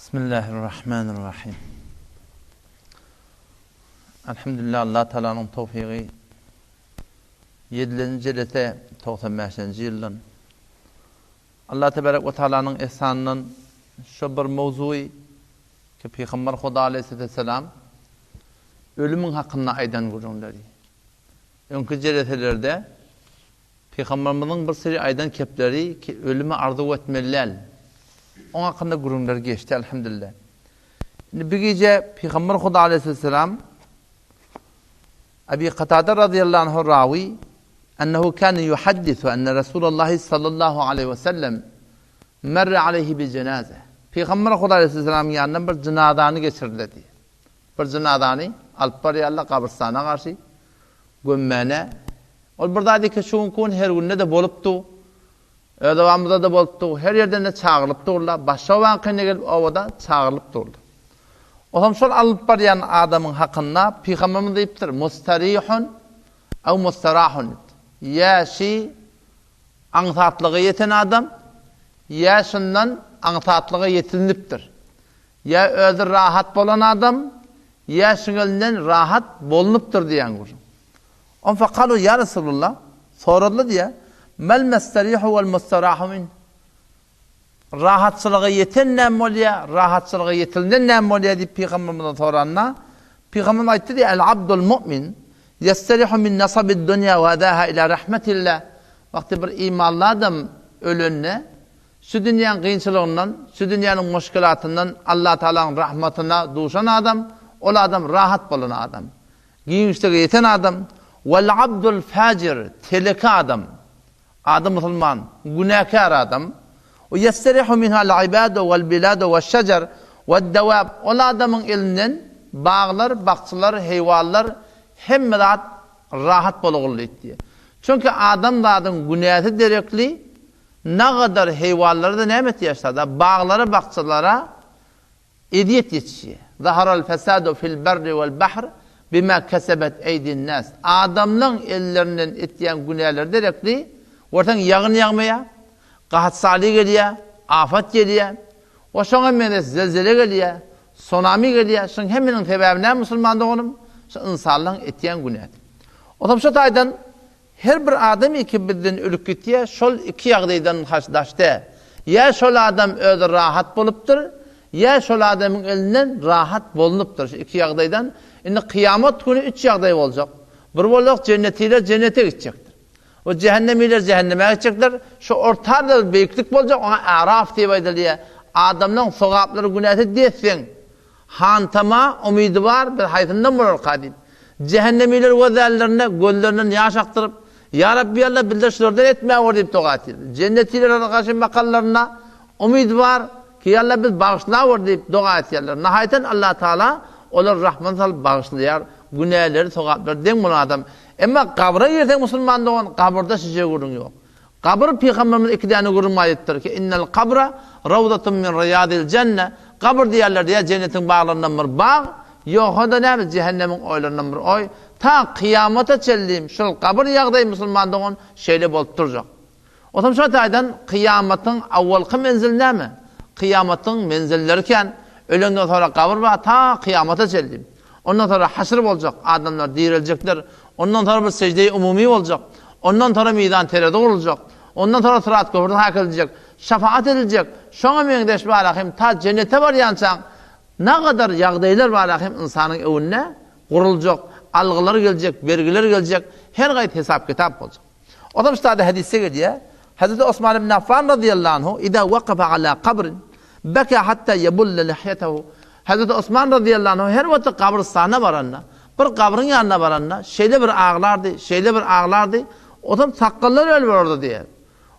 Bismillahirrahmanirrahim. Elhamdülillah Allah Teala'nın towfygy ýedilenji jelese 95-nji ýyldan Allah Tebarek we Taalanyň ihsanyndan şu bir mowzugy ki Pygamber Huda Aleyhisselam ölümiň hakynda aýdan gürrüňleri. Öňki jeleselerde Pygamberimiziň bir syry aýdan kepleri ki ölümi arzuw etmeli däl. Oň hakynda gürrüňler geçdi elhamdülillah. Indi bir gije Pygamber Huda aleyhisselam Abi Katada radıyallahu anhu rawi ennehu kana yuhaddisu enne Resulullah sallallahu aleyhi ve sellem merre aleyhi bi cenaze. Pygamber Huda aleyhisselamyň ýanyndan bir jynazany geçirdiler diýýär. Bir jynazany alyp barýarlar gabrystana garşy gömmäne. Ol bir zat eke şu günki gün her günde-de bolupdy. Öz obamyzda-da bolupdy. Her ýerden-de çagyrylyp durlar. Başga obaňkyna gelip obada çagyrylyp durlar. Otam şol alyp barýan adamyň hakynda pygamberimiz diýipdir, Mustarihun ew mustarahun diýipdir. Ýa şi aňsatlyga ýeten adam, ýa şundan aňsatlyga ýetilinipdir. Ýa özi rahat bolan adam, ýa şuň elinden rahat bolnupdyr diýen gürrüň. On fekalu ýa Resulullah, soradylar diýýär, Mel mestarihu wel mustarahu min? Rahatçylyga ýeten näme bolýar, rahatçylyga ýetilinen näme bolýar diýip pygambermizden soranda, pygamberimiz aýtdy diýýär, El abdul mu'min ýesterihu min nasabid dunýa we azaha ila rahmetillah. Wagty bir imanly adam ölende, Şu dünýäň kynçylygyndan, şu dünýäniň muşkilatyndan Allatagalaň rahmatyna duşan adam, ol adam rahat bolan adam. Giňişlige ýeten adam. Wal abdul fajir, teleke adam. Ady musulman, günäkär adam. We ýesterihu minhal ibadu wal biladu weş-şejer wed-dewab, ol adamyň elinden baglar, bakjalar, heýwanlar, hemme zat rahat boluguldy diýýär. Çünki adamzadyň günäsi derekli Nagadar heýwanlara-da näme etýär şada? Baglara, bakjalara ezýet ýetişýär. Zaharal fesadu fil berri wal bahr bima kesebet eýdin nas. Adamlaň ellerinden etýän günäleri derekli, görseň ýagyn ýagmaýar, gahat-saly gelýär, afat gelýär. We şoňa meňzeş zelzele gelýär, sunami gelýär. Şuň hemminiň sebäbi näme musulman doganym? Şu ynsanlaň etýän günäsi. Otam şu taýdan Her bir adam iki bizden ölüp gitýär, şol iki ýagdaýdan has daş däl. Ýa şol adam özi rahat bolupdyr, ýa şol adamyň elinden rahat bolnupdyr. Şu iki ýagdaýdan. Indi kyýamat güni üç ýagdaý boljak. Bir boljak jennetiler jennete gitjekdir. We jähennemiler jähenneme gitjekler. Şu ortada bir beýiklik boljak, oňa Äraf diýip aýdylýar. Adamlaryň sogaplary günäsi des-deň. Hantama umydy bar, biz haýsyndan bolarka diýip. Jähennemiler gözlärlerinde gözlerinden ýaş akdyryp, Ýa Rabbi Alla bizler şulardan etmäwer diýip doga etýär. Jennetiler garşy bakanlarynda umydy bar, ki Ýa Alla biz bagyşlawer diýip doga etýärler. Nahaýatan Allah Taala olary rahmana salyp bagyşlaýar, günäleri, sogaplary deň bolan adam. Emma gabra girseň musulman dogan, gabyrda şije gürrüň ýok. Gabyr Pygamberimiz iki däne gürrüň aýdypdyr ki, Innel kabra rawdatun min riýadil jenne, Gabyr diýerler diýýär jennetiň baglaryndan bir bag, ýogsa-da näme jähennemiň oýlaryndan bir oý. Ta kyýamata çenli şol gabyr ýagdaýy musulman dogan şeýle bolup durjak. Onsoň şo taýdan kyýamatyň awwalky menzili näme? Kyýamatyň menzilleri kän. Ölenden soňra gabyr bar ta kyýamata çenli. Ondan soňra haşr boljak, adamlar direljekler. Ondan soňra bir sejde-i umumy boljak. Ondan soňra mizan terezi guruljak. Ondan soňra syrat köprüsi hak ediljek. Şefaat ediljek. Şoňa meňzeş barahym ta jennete barýançaň nagadar ýagdaýlar barahym ynsanyň öňünde guruljak, algylar geljek, bergiler geljek, her gaýt hesap-kitap boljak. Ozal şu taýda hadysda gelýär, Hezreti Osman ibn Affan razyýallahu anhu iza wakafa ala kabrin beka hatta yebulla lihýetehu. Hezreti Osman razyýallahu anhu her wagt gabrystana baranda, bir gabryň ýanyna baranda şeýle bir aglardy, şeýle bir aglardy, ozal sakgallary ölüp bolardy diýýär.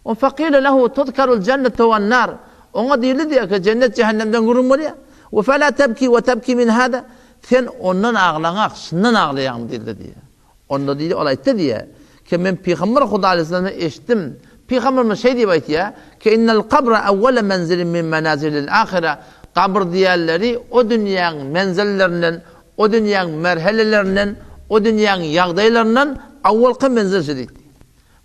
O fekile lehu tuzkarul jennetu wen nar. Oňa diýildi diýýär ki, jennet jähennemden gürrüň bolýar. We fela tebki we tebki min hada. Sen ondan aglaňak, şundan aglaýaňmy diýildi diýýär. Onda diýdi, ol aýtdy diýýär, ki men Pygamber Huda aleýhissalamdan eşitdim. Pygamberimiz şeý diýip aýtýar, ki innel kabra awwala menzilin min menazilil ahire, gabyr diýenleri o dünýäň menzillerinden, o dünýäň merhelelerinden, o dünýäň ýagdaýlaryndan awwalky menzil şu diýdi.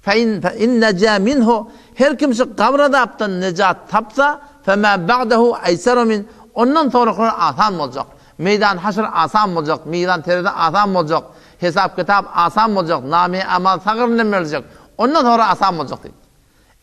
Fe in fe in neja minhu, her kim şu gabyr azapdan nejat tapsa, fe ma ba'dehu eýseru min, Ondan soňrakylar asan boljak. Meýdan haşr asan boljak, mizan terezi asan boljak, hesap-kitap asan boljak, name-i amal sag elinden beriljek. Ondan soňra asan boljak diýdi.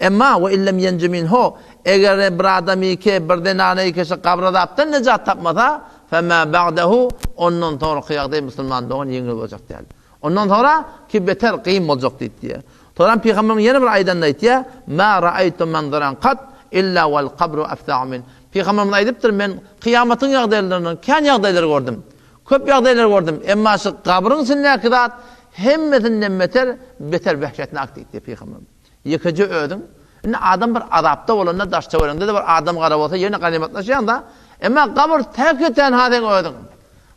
Emma, we illem ýenju minhu, eger bir adam ýeke, bir zenana ýeke şu gabr azapdan nejat tapmasa, femâ ba'dehu, ondan soňraky ýagdaý musulman dogan ýeňil boljak däl. Ondan soňra ki beter kyn boljak diýdi diýýär. Soňram pygamberimiz ýene bir aýdanda aýtýar, Mâ ra'aýtu manzaran kat, illa wal kabru afza'u min. Pygamberimiz aýdypdyr, men kyýamatyň ýagdaýlaryndan kän ýagdaýlary gördüm. Köp ýagdaýlary gördüm. Emma şu gabryň içindäki zat hemmesinden beter, beter wehşetnak diýdi pygamberimiz. Ýekeje özüň. Indi adam bir azapda bolanda daş-töweregiňde-de bir adam gara bolsa ýene ganymatlaşýaň-da. Emma gabyr täki-tenha seň özüň.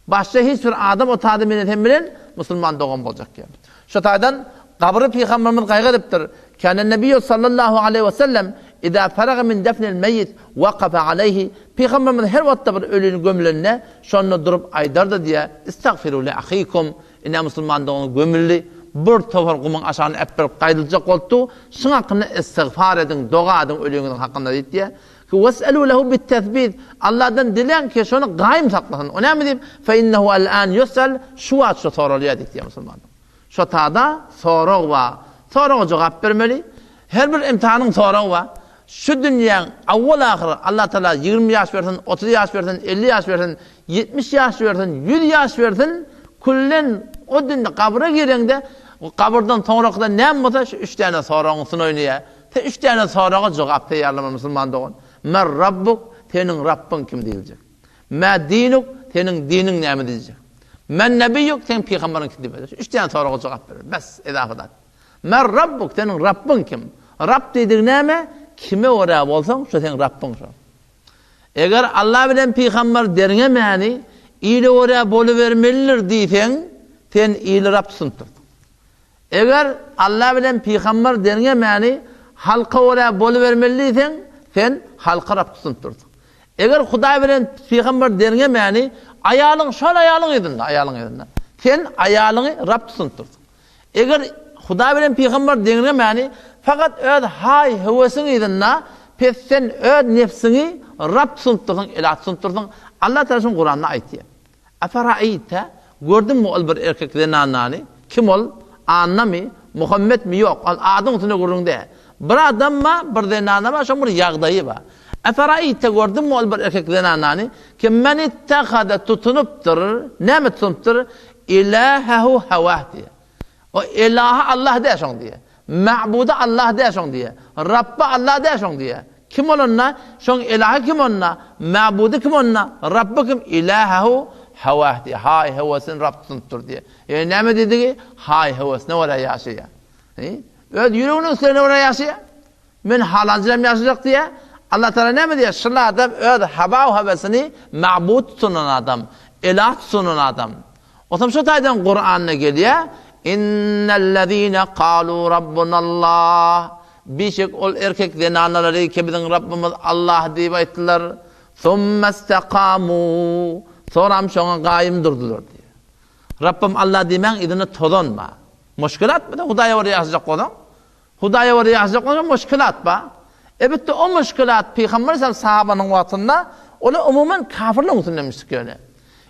Başga hiç bir adam o taýda meni sen bilen musulman dogan boljak ýok. Şu taýdan gabry pygamberimiz gaýgy edipdir. Kâne nebiýu sallallahu aleýhi we sellem izâ faraga min defnil meýit wakafa aleýhi Pygamberimiz her wagtda bir ölini gömülende şonda durup aýdardy diýýär, Istagfiru li ahikum Ine musulman dogany gömüldi, bir topar gumuň aşagyna äpberip gaýdyljak bolupdy, şuň hakynda istigfar ediň, doga ediň öliňiziň hakynda diýip diýýär. Ki wes'elu lehu bit-tesbit, Allahdan diläň ki, şony gaýym saklasyn. O näme diýip, fe innehu el-an ýus'al, şu wagt şu soralýar diýip diýýär musulman. Şo tada sorag bar. Soraga jogap bermeli. Her bir imtihanyň soragy bar. Şu dünýäň awwal-ahyr Allah Tagala 20 ýaş bersin, 30 ýaş bersin, 50 ýaş bersin, 70 ýaş bersin, 100 ýaş bersin, küllen o dünýä gabra gireňde, gabyrdan soňrakyda näme bolsa şu üç däne soragyň üstüne oýnaýar. Sen üç däne soraga jogap taýýarlama musulman dogan. Men Rabbuk, seniň Rabbyň kim diýiljek. Mä dinuk, seniň diniň näme diýiljek. Men nebiýuk, seň pygamberiň kim diýiljek. Üç däne soraga jogap ber. Bes, edafa zat. Men Rabbuk, seniň Rabbyň kim? Rab diýdigi näme? Kime görä bolsaň, şo seň Rabbyň şo. Eger Allah bilen pygamber derňemäni ile görä bolubermelidir diýseň, sen ili Rab tutunypdyrsyň. Eger Alla bilen pygamber derňemäni halka görä bolubermeli diýseň, sen halka Rab tutunyp dursuň. Eger Hudaý bilen pygamber derňemäni aýalyň şol aýalyň yzynda, aýalyň yzynda, sen aýalyňy Rab tutunyp dursuň. Eger Hudaý bilen pygamber deňlemäni fakat öz haý-höwesiň yzynda, pes sen öz nebsiňi Rab tutunyp dursuň, ilah tutunyp dursuň. Allah Tagala şuny Kuranda aýtýar. Eferaeýte, gördüňmi ol bir erkek zenanany? Kim ol? Annamy? Muhammetmi? Ýok, ol adyň üstünde gürrüň däl. Bir adam bar, bir zenana bar, şoň bir ýagdaýy bar. Eferaeýte, gördüňmi ol bir erkek zenanany? Kim men ittehade tutunypdyr, näme tutunypdyr? Ilahehu hewah diýýär. O Elahy Allah däl şoň diýýär. Ma'budy Allah däl şoň diýýär. Rabby Allah däl şoň diýýär. Kim ol onda? Şoň Elahy kim onda? Ma'budy kim onda? Rabby kim? Ilahehu hewah diýýär. Haý höwesini Rab tutunypdyr diýýär. Ýöne näme diýdigi? Haý höwesine görä ýaşaýar. Öz ýüreginiň islegine görä ýaşaýar. Men halanjyram ýaşajak diýýär. Allah Tagala näme diýýär? Şul adam öz hawa-höwesini ma'bud tutunan adam, ilah tutunan adam. Onsoň şu taýdan Kuranda gelýär, Innellezine kalu rabbunallah. Bişek ol erkek zenanalary ki biziň Rabbymyz Allah diýip aýtdylar. Summestekamu. Soňram şoňa gaýym durdular diýýär. Rabbym Allah diýmäň yzynda tozan bar. Muşkilat bu-da Hudaýa bir ýaşajak bolsaň. Hudaýa bir ýaşajak bolsaň muşkilat bar. Elbetde o muşkilat Pygamber sallallahu sahabanyň wagtynda olar umuman kafirligiň üstündemişdik ýöne.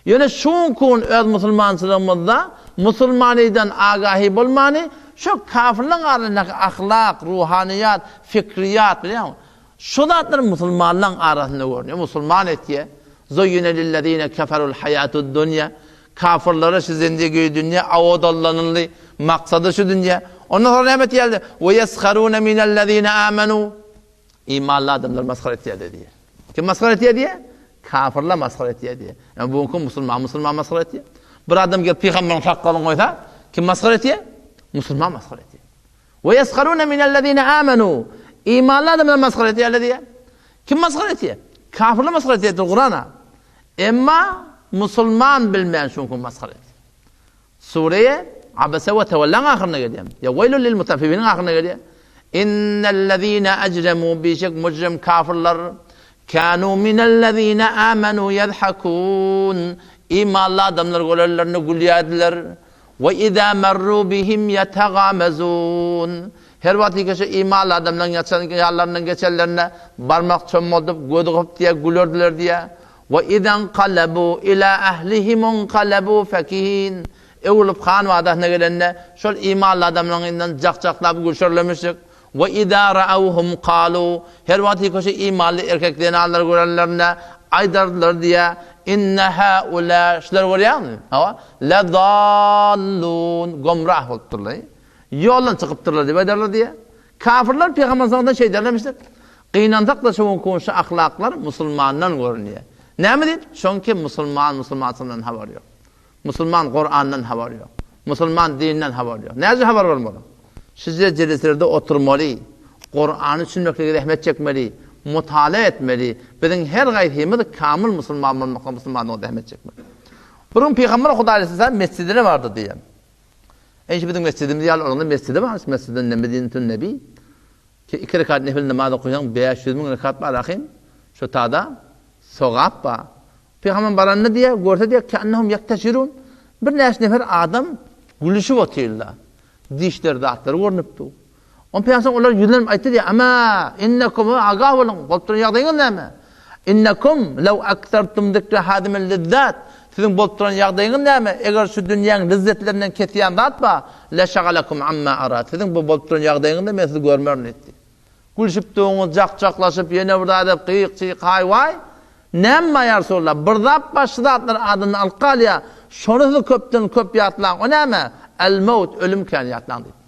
Ýöne şu günki gün öz musulmançylygymyzda musulmanydan agahi bolmany şu kafirligiň arasyndaky ahlak, ruhanyýat, fikriýat bilýäňmi? Şu zatlar musulmanlaryň arasynda görünýär. Musulman etýär. Zuyyine lillezine keferul hayatud dunýa. Kafyrlara şu zindigi dünýä awadallanyldy. Maksady şu dünýä. Ondan soňra näme etýärler? Ve yesharune minellezine amenu. Imanly adamlar masgara etýärler diýýär. Kim masgara etýär diýýär? Kafyrlar masgara etýär diýýär. Ýa bu günki musulman musulman masgara etýär. Bir adam gelip pygamberiň sakgalyny goýsa, kim masgara etýär? Musulman masgara etýär. Ve yesharune minellezine amenu. Imanly adamlar masgara etýärler diýýär. Kim masgara etýär? Kafyrlar masgara etýär Kurana. Emma musulman bilmän şuňky masgara etýär. Sure Abese we Tewellaň ahyrynda gelýär. Ýa Weýlül lil mutaffifiniň ahyrynda gelýär. Innellezine ejremu bişek mujrim kafirler kanu minellezine amenu yadhakun. Imanly adamlar görenlerinde gülýärdiler. We iza merru bihim yetagamezun. Her wagt ýeke imanly adamlaryň ýaçan ýanlaryndan geçenlerinde barmak çommaldyp, göz gypyp diýär, gülerdiler diýär. We izenkalebu ila ehlihimunkalebu fekihin. Öwrülip han wadasyna gelende, şol imanly adamlaryň yzyndan jak-jaklap gülşerlemişdik. We iza ra'awhum kalu. Her wagt ýeke şu imanly erkek zenanlary görenlerinde aýdardylar diýýär, Inne haula, şulary görýäňmi? Hawa, ledallun, gomrah bolupdyrlar. Ýoldan çykypdyrlar diýip aýdarlar diýýär. Kafirler Pygamber sallallahu aleyhi ve sellem şeýderlermişdir. Gynansak-da şu günki gün şu ahlaklar musulmandan görünýär. Näme diýip? Çünki musulman musulmançylykdan habary ýok. Musulman Kurandan habary ýok. Musulman dinden habary ýok. Näce habar bolmaly? Şije jelislerde oturmaly, Kurany düşünmeklige zähmet çekmeli, mutala etmeli. Biziň her gaýsymyz kamyl musulman bolmakda musulmanlyga zähmet çekmeli. Bir gün Pygamber Hudaý aleyhisselam mesjidine bardy diýen. Eý şu biziň mesjidimiz ýaly olaryň mesjidi bar, mesjidin Medinetün Nebi. Ki iki rekat nefil namaz okasaň 500 müň rekat bar ahim. Şu tada sogap bar. Pygamber baranda diýe, görse diýe, kennehum ýekteşirun. Bir näçe nefer adam gülüşip otyrlar. Dişleri zatlary görnüp dur. On pygamber olar ýüzlenip aýtdy diýe, Ama innekum agah boluň, bolup duran ýagdaýyňyz näme? Innekum law aktartum zikra hadimil lizzat. Siziň bolup duran ýagdaýyňyz näme? Eger şu dünýäň lezzetlerinden kesýän zat bar, leşagalakum amma ara. Siziň bu bolup duran ýagdaýyňyzda men sizi görmerin diýdi. Gülşüp durňyz, jak-jaklaşyp, ýene bir zat edip, gyýyk-çyýyk, haý-waý. Näme bar ýa Resulallah? Bir zat bar, şu zatlar adyndan alyp galýar. Şony siz köpden köp ýatlaň. O näme? El-mewt, ölüm kän ýatlaň diýdi.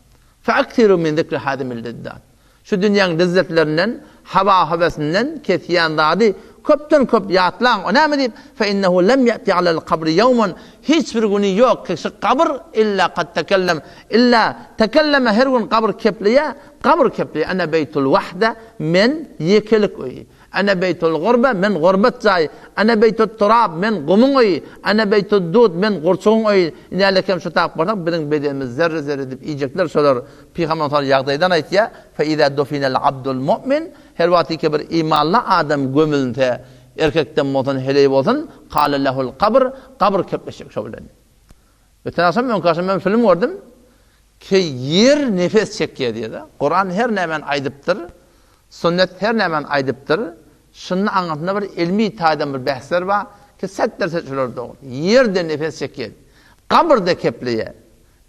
Fe'eksiru min zikri hadimil lezzat. Şu dünýäň lezzetlerinden, hawa-höwesinden kesýän zady köpden köp ýatlaň. O näme diýip? Fe innehu lem ýe'ti alel kabri ýewmun. Hiç bir güni ýok ki şu gabyr illa kad tekellem. Illa tekelleme her gün gabyr kepleýär, gabyr kepleýär. Ene beýtul wahde, men ýekelik öýi. Ene beýtul gurbe, men gurbet jaýy. Ene beýtut turab, men gumuň öýi. Ene beýtud dud, men gurçugyň öýi. Inälekem şu tap barsak, biziň bedenimiz zerre-zerre edip iýjekler şolar. Pygamber şol ýagdaýdan aýtýar, Fe iza dufinel abdul mu'min, her wagtyky bir imanly adam gömülse, erkekden bolsun, heleý bolsun, kale lehul kabr, gabyr kepleşjek şo bilen. Öten agşam, öňki agşam men film gördüm. Ki ýer nefes çekýär diýýär-de. Kuran her nämäni aýdypdyr, sünnet her nämäni aýdypdyr. Şunda aňyrsynda bir ilmi taýdan bir bähsler bar ki set-derset şular dogry. Ýer-de nefes çekýär. Gabyr-da kepleýär.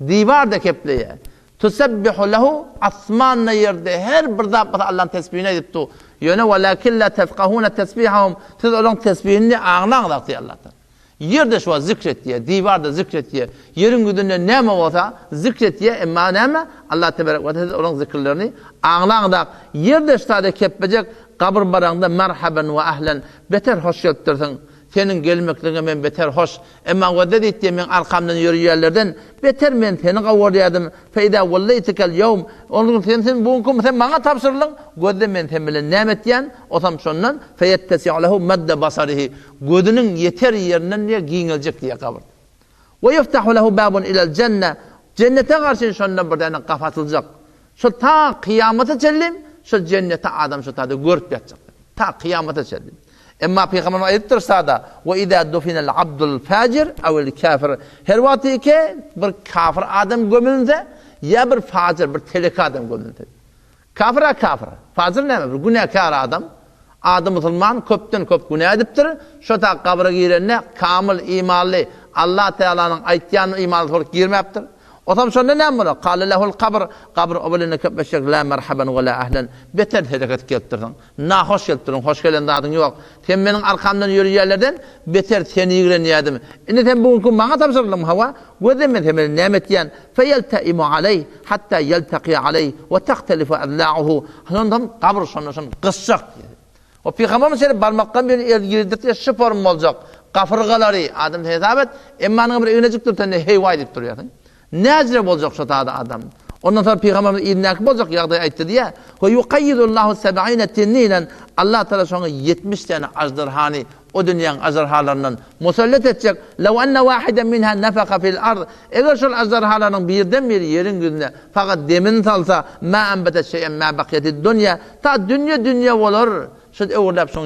Diwar-da kepleýär. Tusebbihu lehu asmanda ýerde her bir zat bolsa Allah'yň tesbihini aýdyp dur. Ýöne welakin la tefkahuna tesbihahum siz olaryň tesbihini aňlaňzok diýýär Allah Taala. Ýer-de şu wagt zikr etýär, diwar-da zikr etýär. Ýeriň ýüzünde näme bolsa, zikr etýär, emma näme? Allah tebarek we teala siz olaryň zikrlerini aňlaňzak. Ýer-de şu taýda kepbejek, gabyr baraňda merhaben we ahlen, beter hoş gelipdirsiň. Seniň gelmekligiňe men beter hoş. Emma wezde diýdi, meň arkamdan ýörüýänlerden beter men seni gowurýardym. Fe-izâ welleýtikel ýewm, ol gün sen sen bu günki sen maňa tabşyryldyň, gözle men sen bilen näme etýän, osam şondan, feýettesi'u lehu medde basarihi, Gözüniň ýeter ýerinden diýýär, giňeljek diýýär gabyr. We ýuftahu lehu babun ilel jenne, Jennete garşy şonda bir däne gapy açyljak. Şol ta kyýamata çenli şol jenneti adam şo taýda görüp ýatjak. Ta kyýamata çenli. Emma Pygamberimiz aýdypdyr sada, We izâ dufinel abdul fajir awil kafir. Her wagty ki bir kafir adam gömülse, ýa bir fajir, bir teleke adam gömülse. Kafir-a kafir. Fajyr näme? Bir günäkär adam. Ady musulman, köpden köp günä edipdir. Şo tak gabra girende kamyl imanly, Allah Tealanyň aýtýanyna imanly bolup girmäpdir. Otam şonda näme bolar? Kale lehul kabr, gabyr o bilen köpleşjek la merhaben we la ehlen. Beter hereket gelipdirsiň. Nahoş gelipdirsiň, hoş gelen zadyň ýok. Sen meniň arkamdan ýörüýänlerden beter seni ýigrenýärdim. Indi sen bu günki maňa tabşyryldyň, hawa, gözle men sen bilen näme etýän? Feýelteimu aleýh, hatda ýeltekiýe aleýh, we tehtelifu azla'uhu. Şondan gabyr şonda şony gysjak diýýär. O pygamberimiz şeýle barmakdan birini el girdirse şu form boljak. Gapyrgalary adam hesap et, emma anyň bir ignejik dürtende heý-waý diýip durýarsyň. Näjre boljak şo sada adam. Ondan soň pygamberimiz yzyndaky boljak ýagdaýy aýtdy diýýär. We yuqayyidullahu seb'ine tinninen Allah Taala şoňa 70 sany aždarhany o dünýäň aždarhalaryndan musallat etjek. Law anna wahiden minha nafaka fil ard. Eger şol aždarhalaryň birden biri ýeriň ýüzüne fakat demini salsa, ma anbatat şeý'en ma bakiyatid dunýa. Ta dünýe dünýe bolar. Şol öwürläp şoň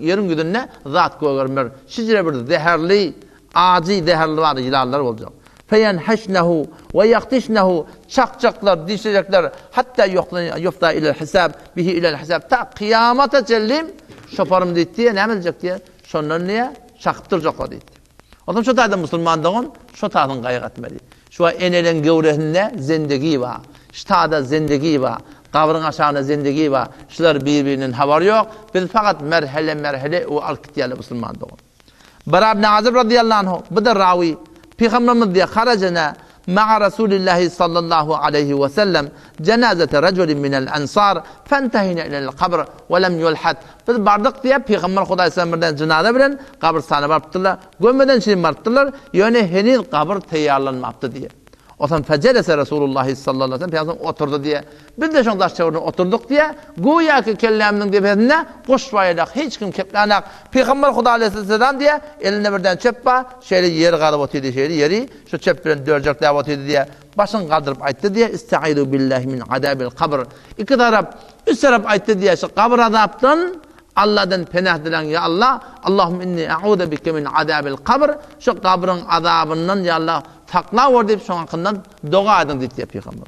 ýeriň ýüzünde zat gögermer. Şijre bir zäherli Ajy zäherli bar ýylanlar boljak. Feýenheşnehu we ýahtişnehu çakjaklar, dişlejekler, hatda ýufda ilel hisab, bihi ilel hisab, ta kyýamata çenli şoparym diýdi diýe, näme diýjek diýe? Şondan diýýär, çakyp durjaklar diýdi. Onsoň şo taýda musulman dogan şo taýdan gaýgy etmeli. Şu wagt eneleň göwresinde zendegi bar. Şu taýda zendegi bar. Gabryň aşagynda zendegi bar. Şular bir-birinden habary ýok. Biz fakat merhele-merhele öe alyp gitýärler musulman dogan. Bara ibn Azib radiyallahu anhu, bu-da rawy, Pygamberimiz diýýär, Harajna ma'a Rasulillahi sallallahu aleýhi we sellem jenazete raculin minel ensar fentehina ilel kabr we lem yulhat. Biz bardyk diýýär, Pygamber Hudaý sallam birden jynaza bilen gabrystana barypdyrlar. Gömmeden çenli barypdyrlar, ýöne heniz gabyr taýýarlanmapdy diýýär. Onsoň fejelese Resulullahi sallallahu aleýhi we sellem, Pygamberimiz oturdy diýýär. Biz-de şoň daş-töwereginde oturdyk diýýär. Göýäki kellämiziň depesinde guş bar ýaly, hiç kim keplänak. Pygamber Huda aleýhisselam diýýär, elinde birden çöp bar, şeýle ýeri gazyp otyrdy, şeýle ýeri şu çöp bilen dörjekläp otyrdy diýýär. Başyny galdyryp aýtdy diýýär, Istaizu billahi min azabil kabr. Iki tarap, üç tarap aýtdy diýýär, şu gabyr azapdan Allahdan penah diläň ýa Allah, Allahumma inni a'uzu bike min azabil kabr. Şu gabryň azabyndan ýa Allah saklawer diýip şoň hakyndan doga ediň diýdi diýýär pygamber.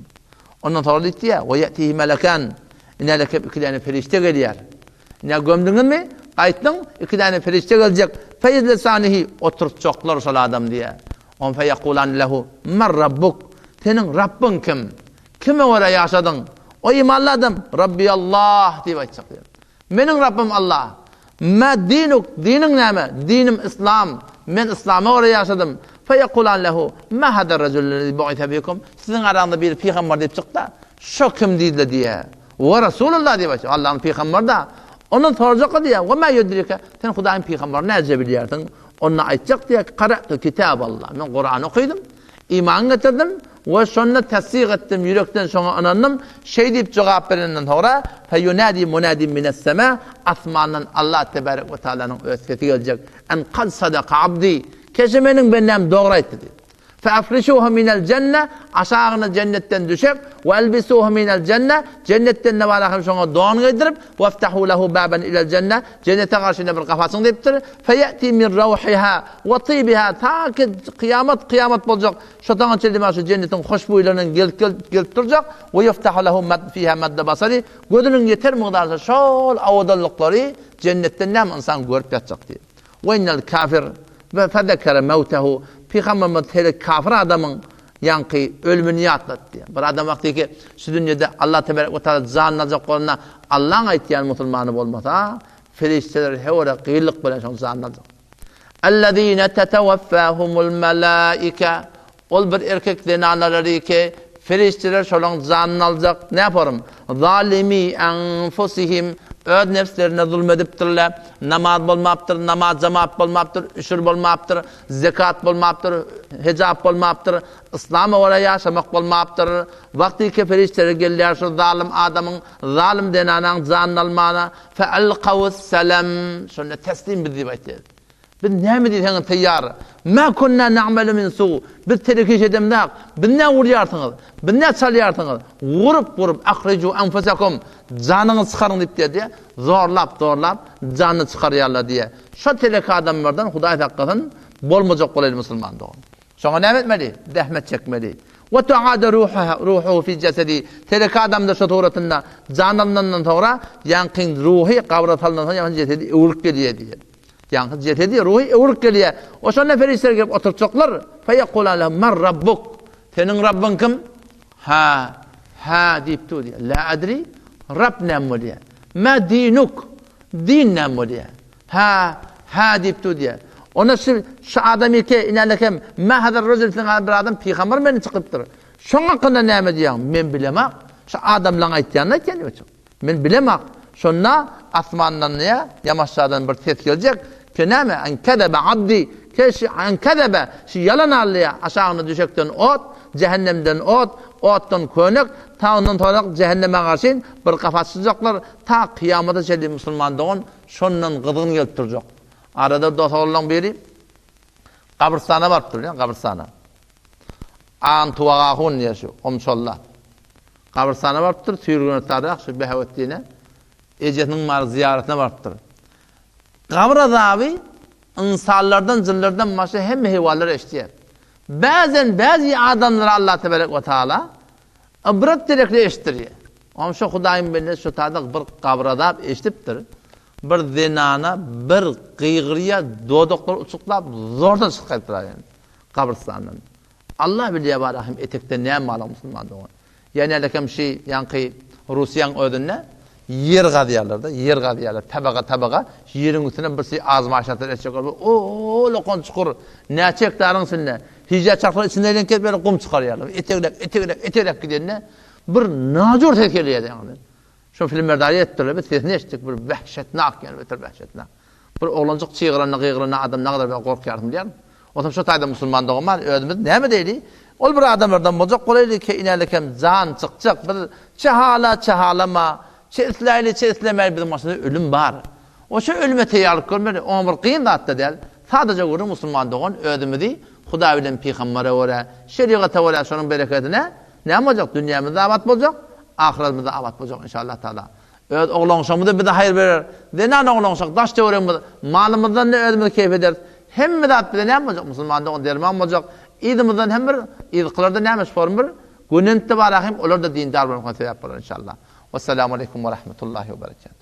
Ondan soňra diýdi, Ve ye'tihi melekan. Ine lekep iki däne perişde gelýär. Ine gömdüňizmi? Gaýtdyň, iki däne perişde geljek. Feyezlesanihi oturtjaklar şol adam diýýär. On feyekulan lehu men rabbuk. Seniň Rabbyň kim? Kime görä ýaşadyň? O imanly adam Rabbi Allah diýip aýtjak diýýär. Meniň Rabbym Allah. Mä dinuk, diniň näme? Dinim Yslam. Men Yslama görä ýaşadym. Feýekulan lehu, Mä haza rejulellezî bu'ise fikum? Siziň araňyzda biri pygamber diýip çykdy-da, şo kim diýdiler diýýär. We Resulullah diýip aýtdy. Allahyň pygamberi-da. Ondan sorajaklar diýýär, We mä ýudrike? Sen Hudaýyň pygamberini näce bilýärsiň? Onda aýtjak diýýär, Kara'tu kitaballah. Men Kurany okydym. Iman getirdim we şonda tassyk etdim, ýürekden şoňa ynandym. Şeý diýip jogap berenden soňra, Feýunadi munadin mines-sema, asmandan Allah tebarek we taalanyň öz sesi geljek, En kad sadaka abdi, Keşe meniň bendäm dogry aýtdy diýip. Feafrişuhu minel jenne, aşagyna jennetden düşek, we elbisuhu minel jenne, jennetden ne bar hem şoňa don geýdirip, weftahu lehu baben ilel jenne, jennete garşy ine bir gapy açyň diýipdir. Feýeti min rawhiha we tibiha, ta ki kyýamat kyýamat boljak, şo taňa çenli mana şu jennetiň hoşboýlaryndan gelip gelip durjak, we ýuftahu lehu fiha madda basari, gözüniň ýeter mukdarynda şol owadanlyklary jennetden näme ynsan görüp ýatjak diýip. We innel kafir we fezekere mewtehu, Pygamberimiz şeýle kafir adamyň ýaňky ölümini ýatlatdy. Bir adam wagty ki şu dünýede Allah tebarek we taala janyny aljak bolanda Allaň aýtýan musulmany bolmasa, Perişdeler höwre gyýylyk bilen şoň janyny aljak. Ellezine tetewaffahumul melaike Ol bir erkek zenanalary ki, perişdeler şolaň janyny aljak. Näporym? Zalimi enfusihim Öz nebslerine zulum edipdirler. Namaz bolmapdyr, namaz jemaat bolmapdyr, üşür bolmapdyr, zekat bolmapdyr, hijap bolmapdyr, yslama görä ýaşamak bolmapdyr. Wagty ki perişdeler gelýär şu zalym adamyň, zalym zenanaň janyny almana, Fealkawus-selam, şonda teslim biz diýip aýtýar. Biz näme diýseňiz taýýar. Mä kunna na'malu min su. Biz telek iş edemzak. Biz nä urýarsyňyz? Biz nä çalýarsyňyz? Urup-urup ahriju anfusakum. Janyňyzy çykaryň diýip diýýär. Zorlap, zorlap janyny çykarýarlar diýýär. Şo telek adamlardan Hudaý saklasyn, bolmajak bolaýly musulman dogan. Şoňa näme etmeli? Zähmet çekmeli. We tu'ada ruhuhu fi jesedi. Telek adamda şo suratynda jan alynandan soňra ýaňkyň ruhy gabra salynansoň ýaňky jesedi öwrülip gelýär diýýär. Ýaňky jesedi ruhy öwrülip gelýär. Oşonda perişdeler gelip oturtjaklar. Feýekulan lehu men rabbuk. Seniň Rabbyň kim? Ha, ha diýip dur diýýär. La adri. Rabb näme bolýar? Ma dinuk. Din näme bolýar? Hä, hä diýip dur diýýär. Onda şu, şu adam eke, inälekem, mä hazar rejul siziň bir adam pygamber meni çykypdyr. Şoň hakynda näme diýýäň? Men bilemak. Şu adamlaň aýtýanyny aýtýan diýip çyk. Men bilemak. Şonda asmandan diýýär, ýamaşjadan bir ses geljek. Ke näme? En kezebe abdi. Ke şu en kezebe, şu ýalan alýar. Aşagynda düşekden ot, jähennemden ot, otdan könek, ta ondan soňra jähenneme garşy bir gap açjaklar. Ta kyýamata çenli musulman dogan Şondan gyzgyn gelip durjak. Arada dos-oglanlaň biri gabrystana barypdyr, bilýäňmi, gabrystana. Antuwak ahun diýýär şu, Omçolda. Gabrystana barypdyr, Süýrgünetdarrak şu Behawetdine ejesiniň bary zyýaratyna barypdyr. Gabyr azaby ynsanlardan, jynlardan başga hemme heýwanlar eşidýär. Bäzen bäzi adamlara Allah tebarek we taala Ybrat gerekli eşitdirýär. Onam şo Hudaýyň bendesi şo taýda bir gabyr azap eşidipdir. Bir zenana bir gygyrýar, dodaklary uçuklap, zordan çykyp gaýdyp barýar gabrystandan. Allah bilýär bar ahim etekde näme barlygyny musulman dogan. Ýa nälekem şi ýaňky Russiýaň özünde ýer gazýarlarda, ýer gazýarlar tabaga tabaga, şi ýeriň üstüne bir şi azmaýşatlar etjek bolup ullakan çukur näçe hektaryň içinde hijä çaklar içinde elenip gelip ýaly gum çykarýarlar. Etegläp etegläp etegläp gidende bir najur ses gelýär ýaňy. Şo filmlerde aýy etdiler, biz sesini eşitdik, bir wähşetnak ýaly beter wähşetnak. Bir oglanjyk çygyranda, gygyranda adam nagadar bilen gorkýarsyň bilýärmi? Onsoň şo taýda musulman dogan bar, özümiz näme diýeli? Ol bir adamlardan boljak bolaýly, ke inälikem jan çykjak, biz çe hala, çe halama, çe isläýli, çe islemäýli biziň başymyzda ölüm bar. Oşa ölüme teýýarlyk görmeli, oňa bir kyn zat-da däl. Sadaja gürrüň musulman dogan özümizi Hudaý bilen pygambere görä, şerigata görä şonuň berekedine Näme boljak? Dünýämiz-de abat boljak, ahyretimiz-de abat boljak inşallah taala. Öz oglanşygymyz-da bize haýyr berer. Zenan oglanşyk, daş-töweregimiz, malymyzdan-da özümiz keýp ederis. Hemme zat bize näme boljak? Musulman dogan derman boljak. Yzymyzdan hem bir, yzkylarda näme şu form bir gönent-de bar ahim, olar-da dindar bolmagyna sebäp bolar inşallah. Wessalamu aleýkum we rahmetullahi we berekatuh.